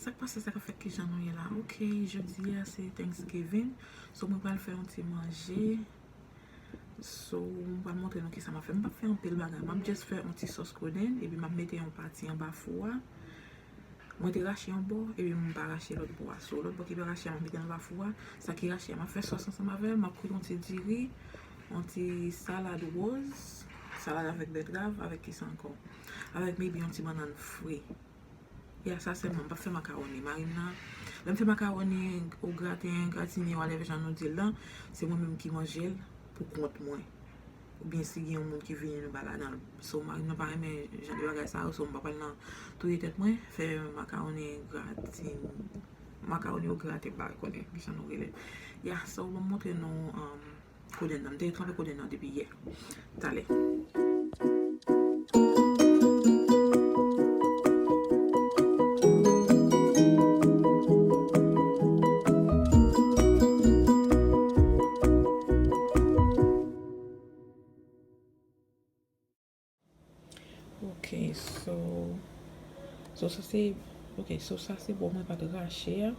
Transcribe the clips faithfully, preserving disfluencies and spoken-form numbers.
Sa k pase, sa k ap fèt, kijan nou ye la? Ok, jodi a se Thanksgiving. So, mwen pral fè yon ti manje. So, mwen pral montre nou kisa m ap fè. M p ap fè anpil bagay. M ap just fè yon ti sòs kodenn, epi m ap mete yon pati anba fou a. Mwen te rache yon bò, epi m pa rache lòt bò a. So, lòt bò ki pa rache a, m ap mete anba fou a. Sa ki rache a, m ap fè sòs ansanm avè l. M ap kwit yon ti diri, yon ti salad wòz, salad avèk bètrav, avèk kisa ankò? Avèk maybe yon ti bannann fri. Ya, sa sèlman, m p ap fè makawoni. Mari m nan, lè m fè makawoni, o graten, gratine, whatever jan nou di l lan, se mwen menm ki manje l pou kont mwen. Oubyen si gen yon moun ki vini, nou ba ladan l. So, mari m nan pa renmen jan de bagay sa yo, so m pa pral nan touye tèt mwen, fè makawoni gratine, makawoni o graten, m pa konnen kijan nou rele l. Ya, so, ban m montre nou, um, kodenn nan. M te tranpe kodenn nan depi yè. Talè. Ok, so, so sa se, ok, so sa se bò mwen pa t rache a.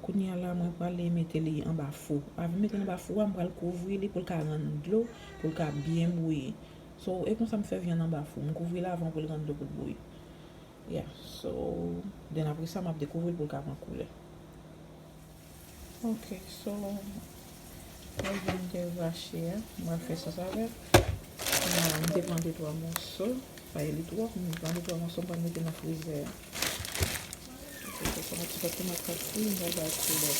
Kounye a la, mwen prale mete li anba fou. Avan m mete l anba fou a, m pral kouvri li pou l ka rann dlo, pou l ka byen bouyi. So, e konsa m fè vyann anba fou. M kouvri l avan pou l rann dlo pou l bouyi. Yeah, so, then apre sa, m ap dekouvri l pou l ka pran koulè. Ok, so, lè m te rache a, m pral fè sòs avè l. Kounye a, m te pran de twa mòso, pa li twòp, m pran de twa mòso, m pral mete nan frizè a. Ok, so, sa, m ap ti fè tomat la fri, m pral bay koulè.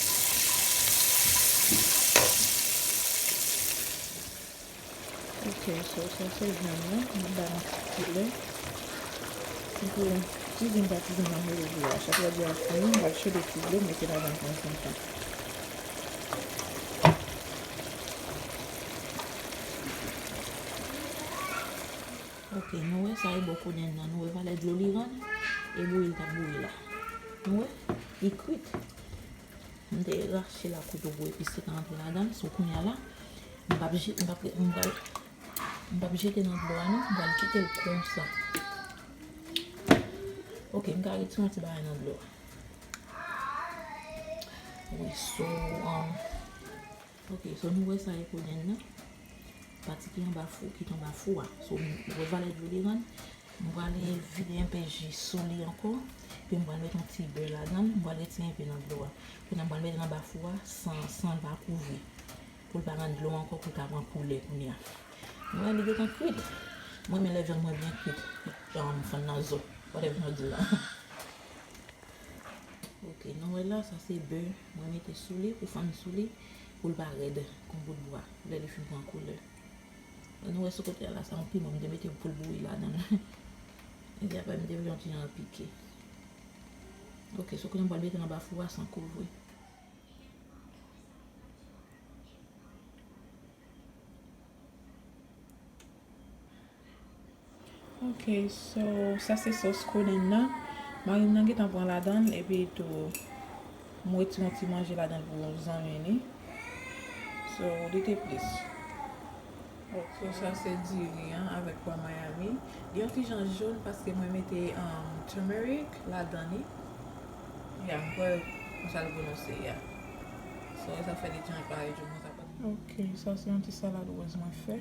Ok, so sa se vyann nan, m ap ba l yon ti koulè. Tankou ti vyann pa ti vyann nan mele dlo a. Chak lè dlo a fini, m pral chode ti dlo, mete ladan l pran son tan. Ok, nou wè sa e bò kodenn nan, nou wè valè dlo li rann, e bouyi l t ap bouyi la. Nou wè, li kwit. M te rache la kote pou epis te ka antre ladan l. So, kounye a la, m p ap je-, m p ap, m pral, m p ap jete nan dlo a non, m pral kite l konsa. Ok, m ka retire yon ti bagay nan dlo a. Wi, so, um, ok, so nou wè sa e kodenn nan. Pati ki anba fou, ki t anba fou a. So, m wè valè dlo li rann. M pral vide enpe ji sou li ankò. Epi m pral mete yon ti bè ladan l. M pral retire enpe nan dlo a. Kounye a m pral mete l anba fou a san, san l pa kouvri. Pou l pa rann dlo ankò, pou l ka pran koulè kounye a. Mwen, li gentan kwit. Mwen, men lè vyann mwen byen kwit. Jan fann nan zo. Whatever nou di la. Ok, nou wè la, sa se bè. Mwen mete sou li, pou fann sou li, pou l pa rèd, kon bout bwa. Lè li fin pran koulè. Nou wè sou kote a la, sa yon piman, m te mete pou l bouyi ladan l. Epi apre, m te vle yon ti jan pike. Ok, so kounye a m pral mete l anba fou a san kouvri. Ok, so, sa se sòs kodenn nan. Mari m nan gentan pran ladan l, epi tou, m retire yon ti manje ladan l pou zanmi li. So, li te plis. Ok, so sa se diri an avèk pwa Miami. Li yon ti jan jòn paske mwen mete, um, turmeric ladan li. Ya, m kwè konsa l pwononse, ya. So, sa fè li jan parèy jòn konsa. Ok, sa se yon ti salad wòz mwen fè.